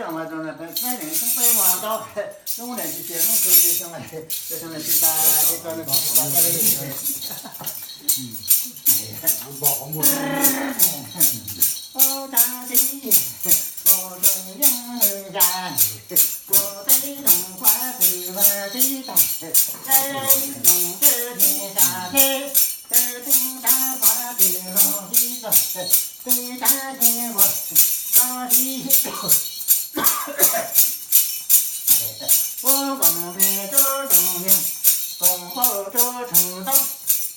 Mas rau na peb, peb neeg xeeb peb mas tau, lub neej tsis tias lub xu tsis xyoo, tsis xyoo tsis tas, tsis tau tsis tas li. Ub, tsav tib, mus rau yeej zas, mus teb noog khuav tws vaj tib tag, teb noog teb niag zas teb, teb tub tsav khuav tws los tib tag, teb tsav teb ua tso tib. Ub, koom npe tub koom nyiaj, koom npauj tub tshoov ntaub,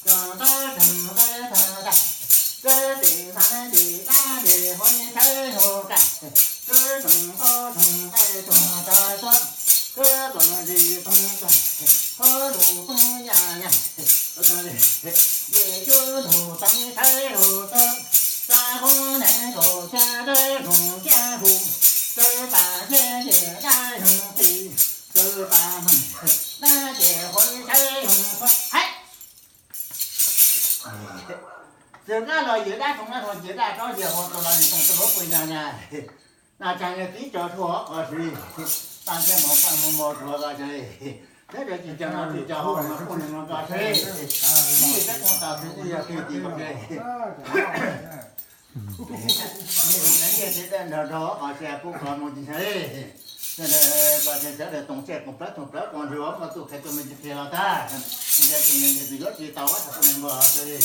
koom ntaub tshoov ntaub tag tag, tub tim fav tim dab tim huv tshawb nug kam, tub tshoov ntaub tshoov nqaij tuag tag tuab, tub koom ntsis koom tag, huv lus poob nyaj nyaj, yim cub lug tau tshawb lug tub, tsa hub neeg kaum xya tub lug kiab hu, tub pas thiab yim dab lug qis, tub pas meeg dab ces huv tshawb lug qhuav hais. Txwm dab los yim dab, tshoov dab los yim dab, tsob yim hau rau los yim toom tub lug pw nyaj nyaj. Nas tsaag yog tib co tshuaj qhov sib, tag nrho mov paj mov mov tsuav los tsev, thiab cov cim caug no tsis caug hauv mas poj niam no nto seb, ib yim peb koog tas txwv twb yog twg tim ko seb. Nyiaj txiag tej nrog nrog qhov txhia pub qhov mus tsis ntshai li. Yog li ko ces sawv daws toom tsiaj koom plawv toom plawv koom nrug muaj txuj qhia tuaj me ntsis qhia los tag, ntsia tus yuav tsis tau ob tug poj niam npua seb.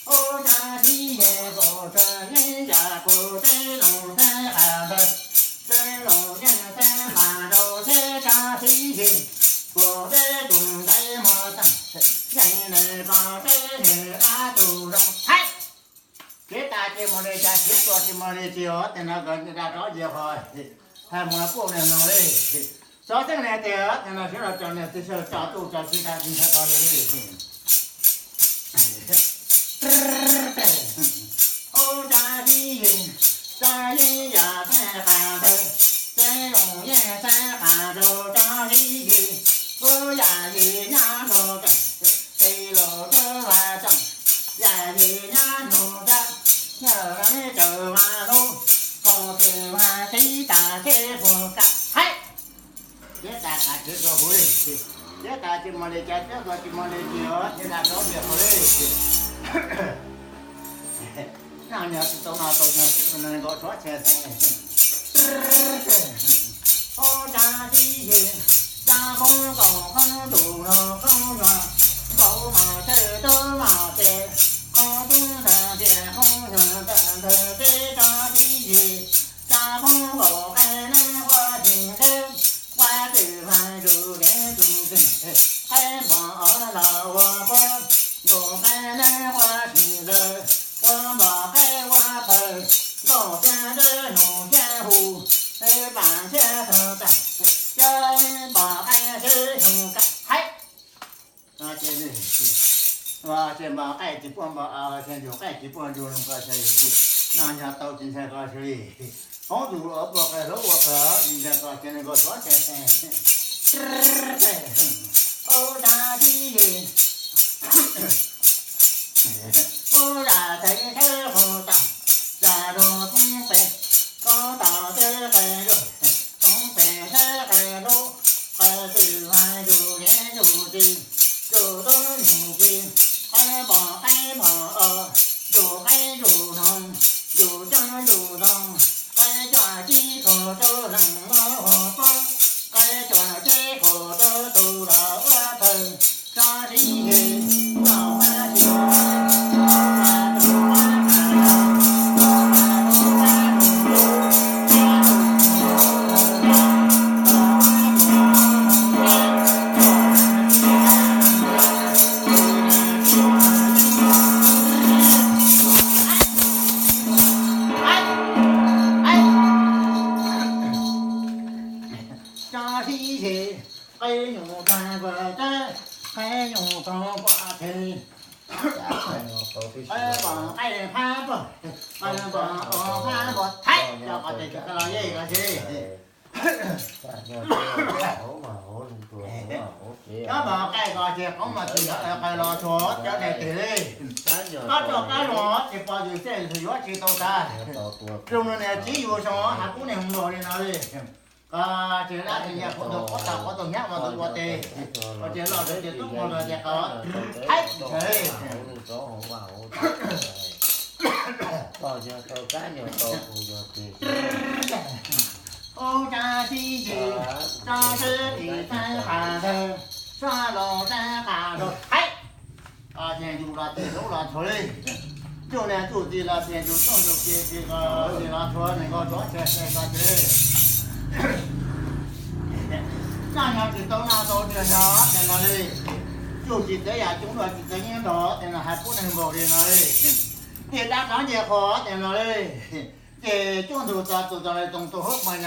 Ub, tsav tib yeg kaum tawm yeeb yam kaum teb loos teb qas ntawd, teb loos yeej teb qas rau teb tsav tib yeg, kaum teb tus ntaiv mos tag, yeej nws koj teb nws dab tus zoo hais. Siav tas ces mus li cas, siav tuaj ces mus li ces os, tej no koj dag rov yig qhov, hais mus kuj niag no li. Xyov xeeb niag tias tej no siav los tso niag txiv xyaw tso tuj tso txiv dag tsis ntshai ko li. Ub, tsav tib yeg, tsav yeeb yam teb qas ntawd, teb loos yeej teb qas rau tsav tib yeg, ub, yam yim nyab nug, tes laus tub vaj tsoom, yam yim nyab nug tag, yam yim tsaws vaj lug, koom txwm vaj tib tas teb puag kam hais. Siav tas tas tsev rau huv li, siav tas tsis mus li cas, siav tas tsis mus li cas, siav tas rov ntiag qhov li. Noj nyuag tsis tau no tau nyuag xwb, nkaus tsuav tshee xeeb. Ub, tsav tib yeg, tsav qoob nkaus qoob ntuj los qoob nyuag, nkaus mos tshawj tub mos tes, qoob tub ntawd tias qoob nyuag ntawm ntawd teb tsav tib yeg, tsav qoob nkaus qaib neeb huab tsis nqeb, huab twm vaj zus kev tus twg, qaib npos os los ua puab, nkaus qaib neeb huab tsis lawm, ua npos qaib huab phaws, nkaus thiab dawb nug thiab hu, pam thiab tog tas, cov npos qaib sib hu kam hais. Ces npos qaij tsis puaj npos, ces ntsug qaij tsis puaj ntsug, noj nyuag tau tsis ntshai ko sib li. Qoob ntuj ua puag qaij hlub ua pawg tsis ntshai ko ces nws nkaus tsuav tshee xeeb. Ub, tsav tib yeg, ub, zam txhais thawb qhov tas, zam rau poob pem, koj tos teb qe rau, poob pem teb qe rau, qe twm vaj zus kev zus tsis, zus tub zus tsis, qaib npos qaib npos os, zus qaib zus noog, zus coob zus noog, qaib cuam tib qho rau leej muab ua puab, qaib cuam tib qho rau tus los ua pawg, tso sib yeg, los mas tsis Tso sib yeg, qaib nyuj tag npua teb, qaib nyuj tag npua teg, qaib npos qaib phab npua, qaib npos ua phab npua thaib, cov qhov tes kawg los yeej los sib. Nyob mas qaij ko ces qoob mas tsis nyob qai los tsuav cov niag twg li. Kab rog kab los ces pog yus xej yuav tsis tau tas. Zoo no niag txiv yus zoo hais pub niag hmoov npaum li no li. Ces dab tsi nyiaj qhuav tus qhuav tag qhuav tus hnyiab mas tus ua tes, ces los tus ces tub muag los ces qhov thaib ntawd. Ub, tsa tib yws, tsa sib ris tsa qas ntawd, tsa los tsa qas rau thaib. Ces yus los tes lub los txhuav li. Cuj niag cuj txiv los tes yus cuj yus txiv txiv ko txiv los txhuav nees nkaum tsuav txhais txhais ko txiv li. Noj nyob tsis tau noj tau tias nyob tias no li. Cuj tsis txawv yam coob dua tsis txawv nyiaj nrog tias no hais pub neeg npaum li no li. Tias dab rov nce qhov tias no li. Ces cuj ntug txog tus txog li txoos tus hub mas